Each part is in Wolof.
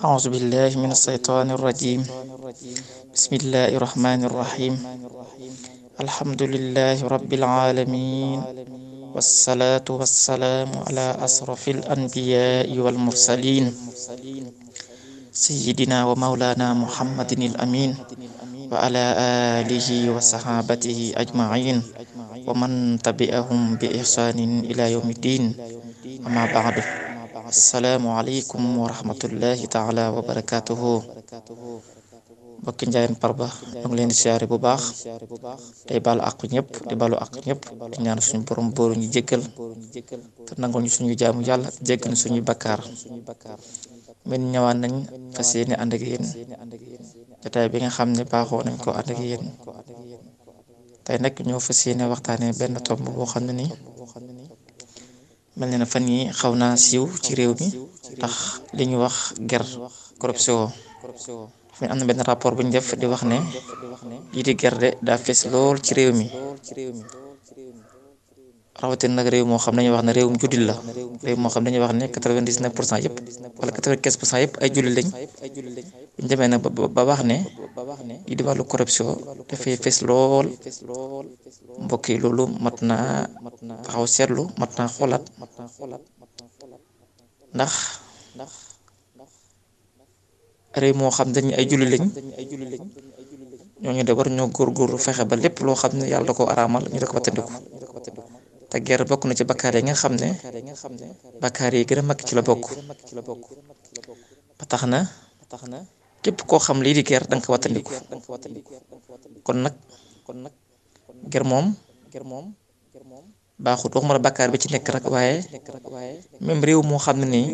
أعوذ بالله من الشيطان الرجيم. بسم الله الرحمن الرحيم. الحمد لله رب العالمين، والصلاة والسلام على أشرف الأنبياء والمرسلين، سيدنا ومولانا محمد الأمين، وعلى آله وصحابته أجمعين، ومن تبعهم بإحسان إلى يوم الدين. أما بعد، السلام عليكم ورحمة الله تعالى وبركاته. mbokki Njaayeen Parba ñu ngi leen di siyaare bu baax tey baalu àq ñëpp di baalu àq ñëpp di ñaan suñu borom booru ñu jéggal te nangul ñu suñu jaamu yàlla jéggal ñu suñuy bakkaar. men ñëwaat nañ fas yéene ànd ak yéen jotaay bi nga xam ne baaxoo nañ ko ànd ak yéen tey nag ñoo fas yéene waxtaanee benn tomb boo xam ne nii mel na ne fan yi xaw naa siiw ci réew mi ndax li ñu wax guerre corruption. fi am na benn rapport bu ñu def di wax ne lii di guerre de daa fees lool ci réew mi rawatina nag réew moo xam dañuy wax ne réewum jullit la, réew moo xam dañuy wax ne 99% yëpp wala 95% yëpp ay jullit lañ. bu ñu demee nag ba wax ne lii di wàllu corruption dafay fees lool, mbokk yi loolu mat naa taxaw seetlu, mat naa xoolaat ndax réew moo xam dañu ay jullit lañ ñooñu de war ñoo góorgóorlu fexe ba lépp loo xam ne yàlla da ko araamal ñu da ko wattandiku. te guerre bokk na ci bakkaar yi nga xam ne bakkaar yi gën a mag ci la bokk, ba tax na képp koo xam lii di guerre da nga ko wattandiku. kon nag guerre moom baaxut, waxuma la bakkaar bi ci nekk rek waaye même réew moo xam ne nii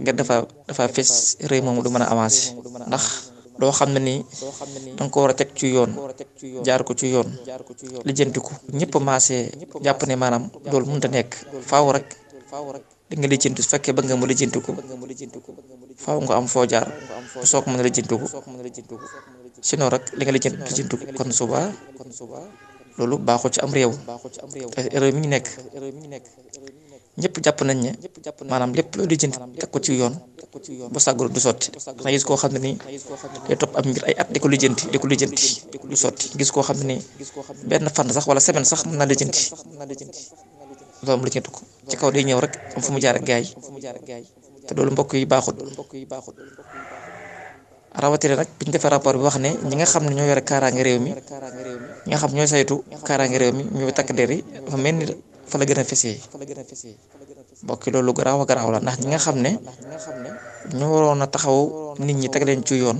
guerre dafa fees, réew moom du mën a avancer ndax loo xam ne nii danga ko war a teg ci yoon, jaar ko ci yoon, lijjanti ko ñëpp maasee jàpp ne maanaam loolu mënut a nekk. faaw rek di nga lijjanti, su fekkee bëgg nga mu lijjanti ko faaw nga am foo jaar bu soog mën a lijjanti ko, sinon rek li nga lijjanti ko kon suba loolu baaxul ci am réew. réew mi ñu nekk ñëpp jàpp nañ ne maanaam lépp loo lijjanti teg ko ci yoon bu sàggul du sotti. nga gis koo xam ne nii day topp ab mbir ay at di ko lijjanti du sotti. gis koo xam ne nii benn fan sax wala semaine sax mën naa lijjanti loolu mu lijjanti ko ci kaw day ñëw rek am fu mu jaar ak gaay te loolu mbokk yi baaxul. rawatina nag bi ñu defee rapport bi wax ne ñi nga xam ne ñoo yore kaaraange réew mi, ñi nga xam ñooy saytu kaaraange réew mi, ñooy takk der yi, dafa mel ni fa la gën a fesee. mbokk yi loolu garaaw a garaaw la ndax ñi nga xam ne ñoo waroon a taxaw nit ñi teg leen ci yoon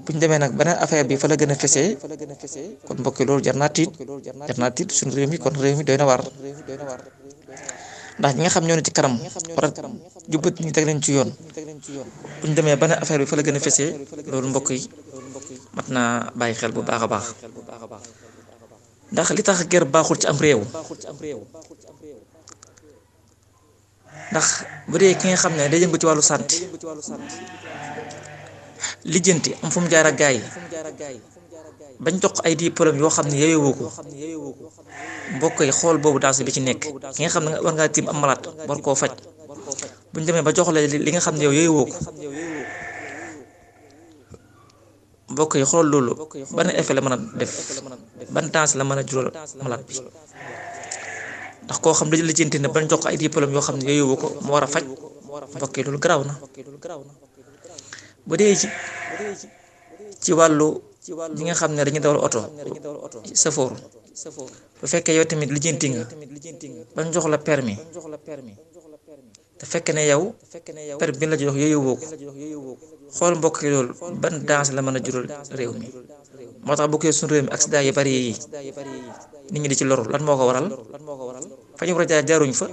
bu ñu demee nag beneen affaire bi fa la gën a fesee, kon mbokk yi loolu jar naa tiit suñu réew mi. kon réew mi doy na war ndax ñi nga xam ñoo ne ci kanam war a jubbat ñi teg leen ci yoon bu ñu demee beneen affaire bi fa la gën a fesee, loolu mbokk yi mat naa bàyyi xel bu baax a baax. ndax li tax guerre baaxul ci am réew, ndax bu dee ki nga xam ne day yëngu ci wàllu santé lijjanti am fu mu jaar ak gaay yi bañ jox ay diplôme yoo xam ne yeyoo ko, mbokk yi xool boobu daas bi ci nekk. ki nga xam ne war ngaa tiim am malade war koo faj bu ñu demee ba jox la li nga xam ne yow yeyoo ko, mbokk yi xool loolu ban effet la mën a def, ban temps la mën a jural malade bi. ndax koo xam dañu lijjanti ne bañ jox ay diplôme yoo xam ne yeyoo ko mu war a faj, mbokk yi loolu garaaw na. bu dee ci wàllu ñi nga xam ne dañuy dawal oto safoor, bu fekkee yow tamit lijjanti nga bañ jox la permis te fekk ne yow permis bi la jox yeyoo ko, xool mbokk yi loolu ban danger la mën a jural réew mi. moo tax bokkee suñu réew mi accident yi bari yi nit ñi di ci loru, lan moo ko waral? fa ñu war a jaar jaaruñ fa.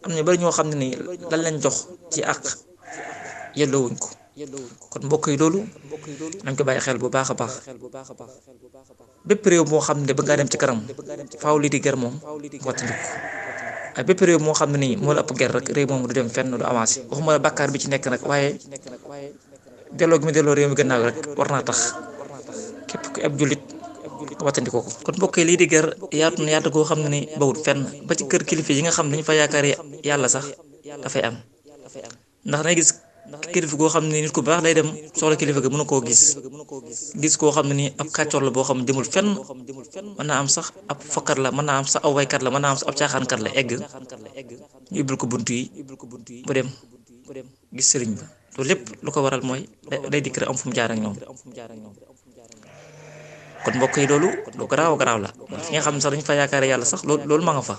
am na bari ñoo xam ne nii lan lañ jox ci àq yelloowuñ ko. kon mbokk yi loolu nañ ko bàyyi xel bu baax a baax. bépp réew moo xam ne ba ngaa dem ci kanam faaw lii di guerre moom wattandiku. ay bépp réew moo xam ne nii moo la ëpp guerre rek réew moom du dem fenn, du avancé. waxuma la bàkkaar bi ci nekk nag waaye delloo gi mu delloo réew mi gannaaw rek war naa tax képp ku ab jullit wattandikoo ko. kon mbokk yi lii di guerre yaatu na yaatu goo xam ne ni bawut fenn, ba ci kër kilifa yi nga xam ne dañu fa yaakaar yàlla sax dafay am. ndax na gis kilifa goo xam ne nit ku baax day dem soxla kilifa ga mënu koo gis koo xam ne nii ab kàccoor la boo xam ne demul fenn mën naa am sax ab fokkat la mën naa am sax aw waykat la mën naa am sax ab caaxaankat la egg ñu ubbil ko bunt yi bu dem gis sëriñ ba loolu lépp lu ko waral mooy day dikk rek am fu mu jaar ak ñoom. kon mbokk yi loolu lu garaaw garaaw la fi nga xam ne sax dañu fa yaakaare yàlla sax loolu ma nga fa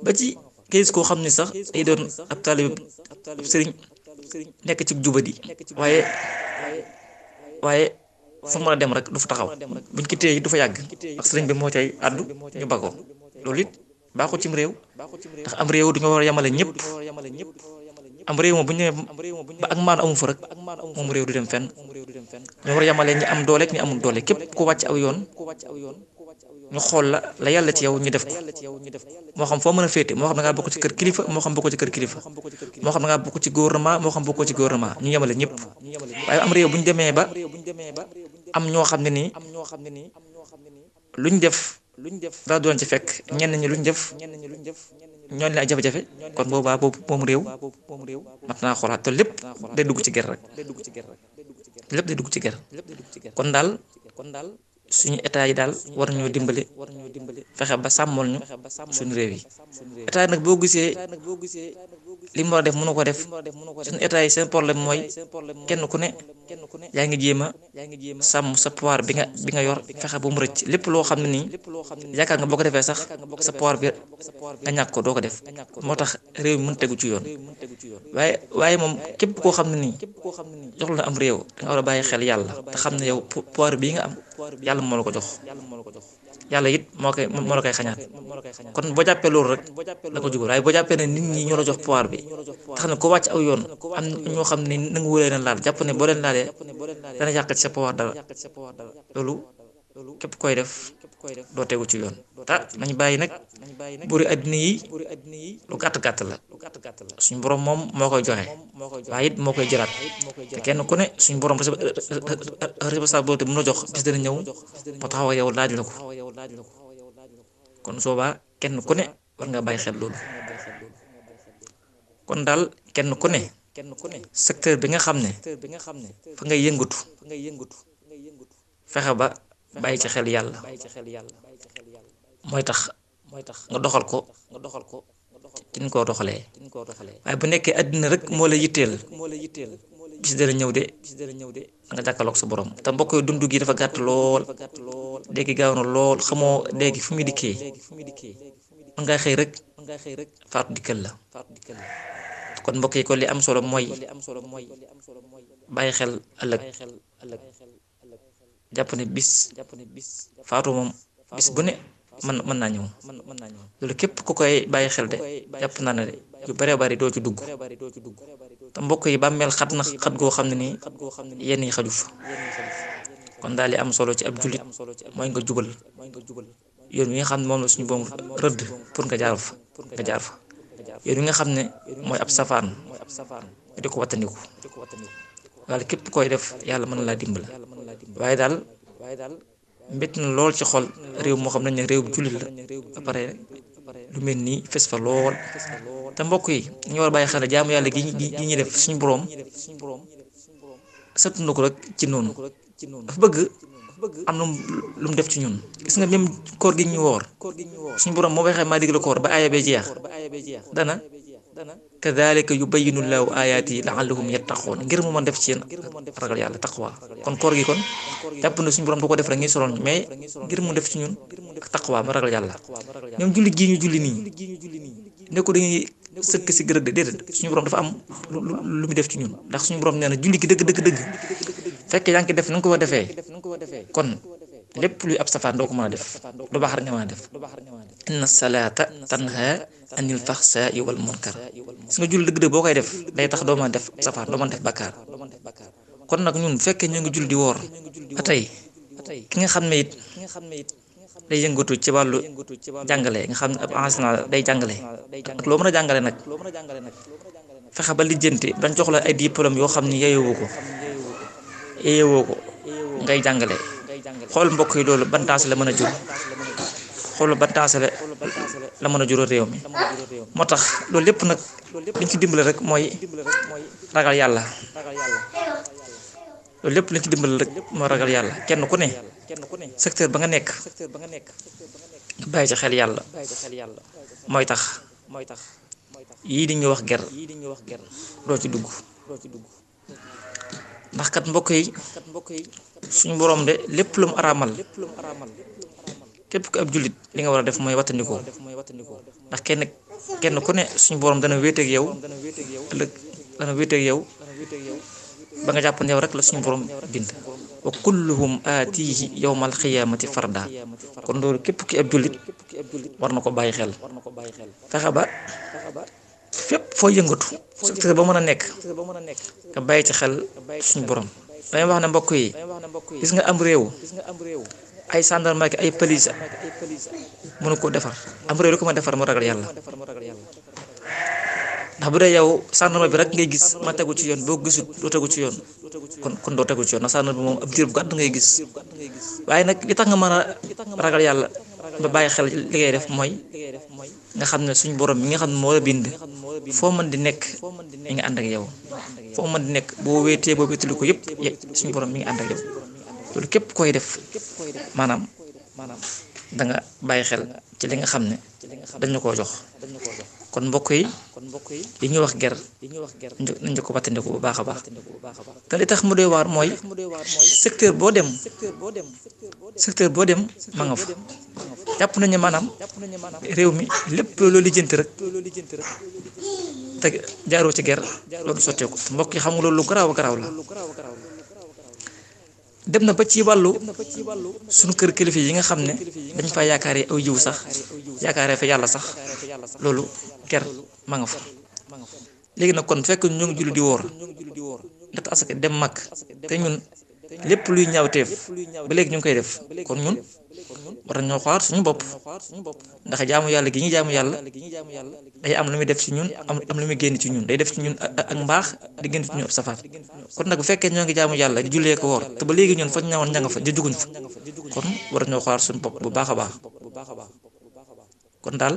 ba ci gis koo xam ne sax day doon ab taalibe ab sëriñ nekk ci jubadi waaye fu mu mën a dem rek du fa taxaw buñ ko téye du fa yàgg ak sëriñ bi moo cay àddu ñu bagoo loolu it baaxul cim réew ndax am réew duñu war a yemale ñëpp am réew moom bu ñu nee ba ak maan amu fa rek moom réew du dem fenn ñu war a yemale ñi am doole ak ñi amul doole képp ku wàcc aw yoon ñu xool la yàlla ci yow ñu def ko moo xam foo mën a féete moo xam da ngaa bokk ci kër kilifa moo xam bokkoo ci kër kilifa moo xam da ngaa bokk ci gouvernement moo xam bokkoo ci gouvernement ñu yemale ñëpp waaye am réew bu ñu demee ba am ñoo xam ne nii luñ def daa doon ci fekk ñenn ñi luñ def ñooñu la ay jafe-jafe kon boobaa boobu moomu réew mat naa xoolaat te lépp day dugg ci ger rek lépp day dugg ci ger kon daal suñu état yi daal war nañoo dimbali fexe ba sàmmal ñu suñu réew yi état nag boo gisee li mu war a def mënu ko def suñu état yi seen problème mooy kenn ku ne yaa ngi jéem a sàmm sa pouvoir bi nga yor fexe ba mu rëcc lépp loo xam ne nii yaakaar nga boo ko defee sax sa pouvoir bi nga ñàkk ko doo ko def moo tax réew mi mën tegu ci yoon waaye moom képp koo xam ne nii jox la am réew da nga war a bàyyi xel yàlla te xam ne yow pouvoir bii nga am yàlla moo la ko jox yàlla it moo la koy xañaat kon boo jàppee loolu rek da ko jubal waaye boo jàppee ne nit ñi ñoo la jox pouvoir bi tax na ko wàcc aw yoon am ñoo xam ne nangu wóolee na laal jàpp ne boo leen laalee dana yàq ci sa pouvoir dara loolu képp koy def doo tegu ci yoon nañ bàyyi nag buri àddina yi lu gàtt-gàtt la suñ borom moom moo koy joxe waaye it moo koy jëlaat te kenn ku ne suñ borom responsabilité bu mu la jox bis dana ñëw moo taxaw yow laaj la ko kon soobaa kenn ku ne war nga bàyyi xel loolu kon daal kenn ku ne secteur bi nga xam ne fa ngay yëngatu fexe ba bàyyi ci xel yàlla mooy tax nga doxal ko ci ni ko doxalee waaye bu nekkee àddina rek moo la yitteel bis dana ñëw de nga jàkkaloog sa borom te mbokk yi dund gi dafa gàtt lool dégg gaaw na lool xamoo dégg fu muy dikkee mën ngaa xëy rek faatu dikkal la kon mbokk yi kon li am solo mooy bàyyi xel ëllëg jàpp ne bis faatu moom bis bu ne mën naa ñëw loolu képp ku koy bàyyi xel de jàpp naa ne de yu bare bari doo ci dugg te mbokk yi bàmmeel xat na xat goo xam ne nii yenn yi xaju fa kon daal li am solo ci ab jullit mooy nga jubal yoon wi nga xam ne moom la suñu boom rëdd pour nga jaar fa yoon wi nga xam ne mooy ab safaan di ko wattandiku wala képp koy def yàlla mën na laa dimbala waaye daal mbét na lool ci xol réew moo xam nañ ne réew bu jullit la ba pare lu mel nii fes fa lool te mbokk yi ñu war a bàyyi xel jaamu yàlla gi ñuy def suñu boroom sëttu na ko rek ci noonu dafa bëgg am na lu mu def ci ñun gis nga même koor gi ñu woor suñu boroom moo waxee maa digal koor ba aaya bee jeex dana kadhalika yubayyinu llaahu aayaatihi la'allahum yattaqoon ngir mu mën def ci yéen ragal yàlla taqwa kon koor gi kon jàpp na suñu borom du ko def rek ngir soloon mais ngir mu def ci ñun taqwa ba ragal yàlla ñoom julli gii ñu julli nii ne ko dañuy sëkk si gërëd déedéet suñu borom dafa am lu mu def ci ñun ndax suñu borom nee na julli gi dëgg fekk yaa ngi def na nga ko defee kon lépp luy ab safaan doo ko mën a def lu baax rek nga mën a def inna salaata tanha anil faxsaa'i wal munkar su nga julli dëgg boo koy def day tax doo mën a def safaan doo mën a def bakkaar kon nag ñun bu fekkee ñoo ngi julli di woor ba tey ki nga xam ne it day yëngatu ci wàllu jàngale nga xam ne ab enseignant day jàngale ak loo mën a jàngale nag fexe ba lijjanti bañ jox la ay diplôme yoo xam ne yeewoo ko ngay jàngale xool mbokk yi loolu ban taas la mën a jur xool ban taas la mën a jural réew mi moo tax loolu lépp nag liñ ci dimbale rek mooy ragal yàlla loolu lépp lañ ci dimbal rek moo ragal yàlla kenn ku ne secteur ba nga nekk bàyyi ci xel yàlla mooy tax yii di ñu wax ger doo ci dugg ndax kat mbokk yi suñu boroom de lépp lu mu araamal képp ku ab jullit li nga war a def mooy wattandikoo ndax kenn ku ne suñu boroom dana wéeteeg yow ëllëg dana wéeteeg yow ba nga jàpp ne yow rek la suñu boroom bind wa kulluhum aatihi yawmal xiyaamati farda kon loolu képp ki ab jullit war na ko bàyyi xel fexe ba fépp foo yëngatu secteur ba mën a nekk nga bàyyi ci xel suñu borom damay wax ne mbokk yi gis nga am réew ay gendarme ak ay police mënu ko defar am réew lu ko ma defar mu ragal yàlla ndax bu dee yow gendarme bi rek ngay gis ma tegu ci yoon boo gisut doo tegu ci yoon kon doo tegu ci yoon ndax gendarme bi moom ab diir bu gàtt ngay gis waaye nag li tax nga mën a ragal yàlla ba bàyyi xel li ngay def mooy nga xam ne suñu borom mi nga xam ne moo la bind foo mën di nekk mi nga ànd ak yow foo mën di nekk boo wéetee boo wéetali ko yëpp suñu borom mi ngi ànd ak yow loolu képp koy def maanaam da nga bàyyi xel ci li nga xam ne dañu koo jox kon mbokk yi li ñuy wax ger nañu ko wattandiku bu baax a baax te li tax mu doy waar mooy secteur boo dem ma nga fa jàpp nañu maanaam réew mi lépp loolu lijjanti rek te jaaroo ci ger loolu sotteeku te mbokk yi xam nga loolu lu garaaw a garaaw la dem na ba ci wàllu suñu kër kilifa yi nga xam ne dañ fa yaakaaree aw yiw sax yaakaaree fa yàlla sax loolu ger ma nga fa léegi nag kon fekk ñu ngi julli di woor ndax asaka dem mag te ñun lépp luy ñaawteef ba léegi ñu ngi koy def kon ñun war nañoo xaar suñu bopp ndax jaamu yàlla gi ñu jaamu yàlla day am lu muy def ci ñun am lu muy génn ci ñun day def ci ñun ak mbaax di génn ci ñun ab safaan kon nag bu fekkee ñoo ngi jaamu yàlla di jullee ko woor te ba léegi ñun fañ ñawoon ña nga fa di juguñ fa kon war nañoo xaar suñu bopp bu baax a baax kon daal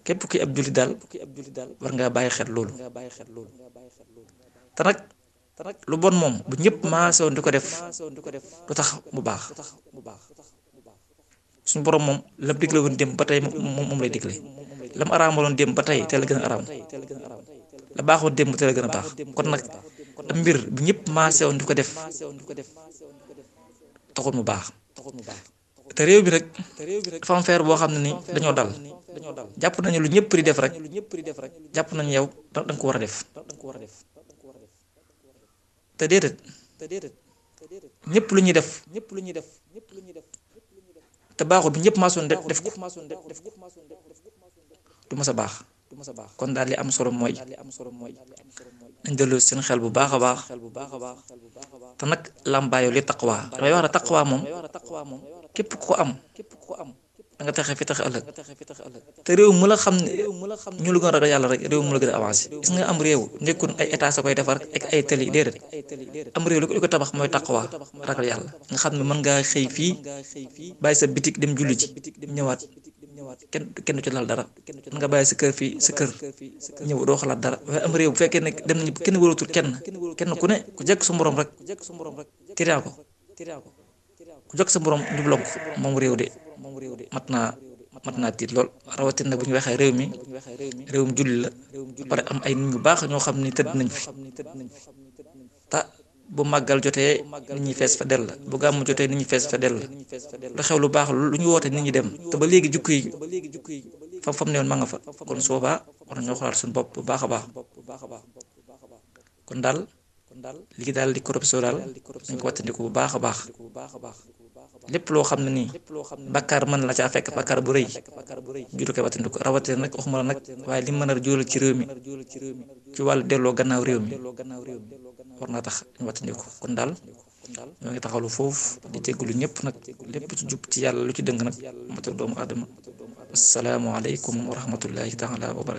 képp ki ab jullit daal war ngaa bàyyi xel loolu te nag lu bon moom bu ñëpp maase woon di ko def du tax mu baax suñu borom moom lam digle woon dem ba tey moom lay digle lam araamaloon dem ba tey te la gën a araam la baaxoon dem te la gën a baax kon nag am mbir bu ñëpp maase woon di ko def taxul mu baax te réew bi rek dafa am feer boo xam ne ni dañoo dal jàpp nañu lu ñëpp di def rek jàpp nañu yow danga ko war a def te déedéet ñëpp lu ñuy def te baaxul bi ñëpp maasoon def ko du ma sa baax kon daal li am solo mooy nañ delloo seen xel bu baax a baax te nag làmbaayoo li taqwa damay wax ne taqwa moom képp ku ko am da nga texe fi texe ëllëg te réew mu la xam ne ñu lu gën a ragal yàlla rek réew mu la gën a avancé gis nga am réew nekkul ay état sa koy defar ak ay tali déedéet am réew li ko tabax mooy taqwa ragal yàlla nga xam ne mën ngaa xëy fii bàyyi sa bitik dem julli ji ñëwaat kenn du ci laal dara mën nga bàyyi sa kër fii sa kër ñëw doo xalaat dara waaye am réew bu fekkee ne dem nañu kenn waratul kenn ku ne ku jekk sa morom rek tiriyaa ko ku jekk sa morom jubloo ko moom réew de mat naa tiit lool rawatina bu ñu waxee réew mi réewum julli la ba pare am ay nit ñu baax ñoo xam ni tëdd nañ fi ta bu màggal jotee nit ñi fees fa dell bu gàmmu jotee nit ñi fees fa dell lu xew lu baax lu ñu woote nit ñi dem te ba léegi jukki yi fam ne woon ma nga fa kon soobaa war nañoo xoolaat suñu bopp bu baax a baax kon daal lii daal di corruption daal dañ ko wattandiku bu baax a baax lépp loo xam ne nii bakkaar mën la caa fekk bakkaar bu rëy juru koy wattandiku rawatina nag waxuma la nag waaye li mën a jural ci réew mi ci wàllu delloo gannaaw réew mi war naa tax ñu wattandiku kon daal ñoo ngi taxalu foofu di jégalu ñëpp nag lépp ci jub ci yàlla lu ci dëng nag matul doomu aadama assalaamu aleykum wa rahmatullahi taala wa barakatu